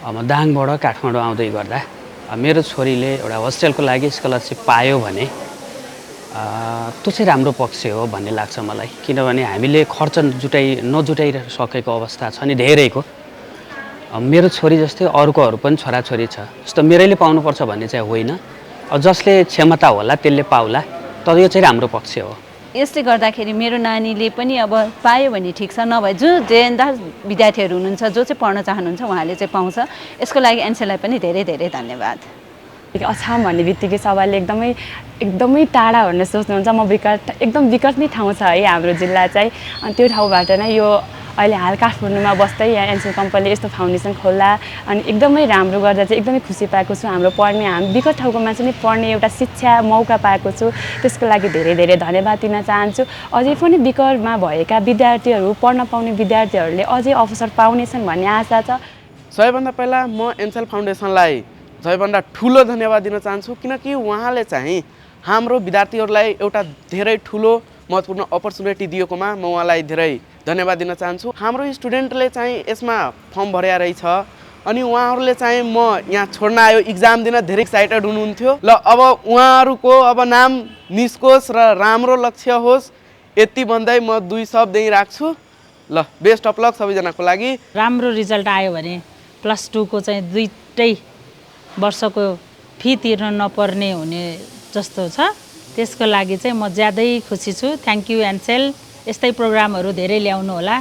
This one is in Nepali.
म दाङबाट काठमाडौँ आउँदै गर्दा मेरो छोरीले एउटा होस्टेलको लागि स्कलरसिप पायो भने त्यो चाहिँ राम्रो पक्ष हो भन्ने लाग्छ मलाई। किनभने हामीले खर्च नजुटाइसकेको अवस्था छ नि धेरैको। मेरो छोरी जस्तै अरूकोहरू पनि छोराछोरी छ, जस्तो मेरैले पाउनुपर्छ भन्ने चाहिँ होइन। जसले क्षमता होला त्यसले पाउला, तर यो चाहिँ राम्रो पक्ष हो। यसले गर्दाखेरि मेरो नानीले पनि अब पायो भने ठिक छ, नभए जो जेएनदा विद्यार्थीहरू हुनुहुन्छ जो चाहिँ पढ्न चाहनुहुन्छ उहाँले चाहिँ पाउँछ। यसको लागि एनसेललाई पनि धेरै धेरै धन्यवाद। अछाम भन्ने बित्तिकै सबैले एकदमै टाढा भनेर सोच्नुहुन्छ। एकदम विकट नै ठाउँ छ है हाम्रो जिल्ला चाहिँ। अनि त्यो ठाउँबाट नै यो अहिले हाल काठमाडौँमा बस्दै यहाँ एनसेल कम्पनीले यस्तो फाउन्डेसन खोल्दा अनि एकदमै राम्रो गर्दा चाहिँ एकदमै खुसी पाएको छु। हाम्रो विकट ठाउँको मान्छे नै पढ्ने एउटा शिक्षा मौका पाएको छु, त्यसको लागि धेरै धेरै धन्यवाद दिन चाहन्छु। अझै पनि विकटमा भएका विद्यार्थीहरू, पढ्न पाउने विद्यार्थीहरूले अझै अवसर पाउनेछन् भन्ने आशा छ। सबैभन्दा पहिला म एनसेल फाउन्डेसनलाई सबैभन्दा ठुलो धन्यवाद दिन चाहन्छु, किनकि उहाँले चाहिँ हाम्रो विद्यार्थीहरूलाई एउटा धेरै ठुलो महत्त्वपूर्ण अपर्च्युनिटी दिएकोमा म उहाँलाई धेरै धन्यवाद दिन चाहन्छु। हाम्रो स्टुडेन्टले चाहिँ यसमा फर्म भर्या रहेछ अनि उहाँहरूले चाहिँ म यहाँ छोड्न आयो इक्जाम दिन धेरै एक्साइटेड हुनुहुन्थ्यो। ल अब उहाँहरूको अब नाम निस्कोस् र राम्रो लक्ष्य होस्, यति भन्दै म 2 शब्द यहीँ राख्छु। ल बेस्ट अफ लक सबैजनाको लागि। राम्रो रिजल्ट आयो भने +2 को चाहिँ 2टै वर्षको फी तिर्न नपर्ने हुने जस्तो छ। त्यसको लागि चाहिँ म ज्यादै खुसी छु। थ्याङ्क यू एनसेल, यस्तै प्रोग्रामहरू धेरै ल्याउनु होला।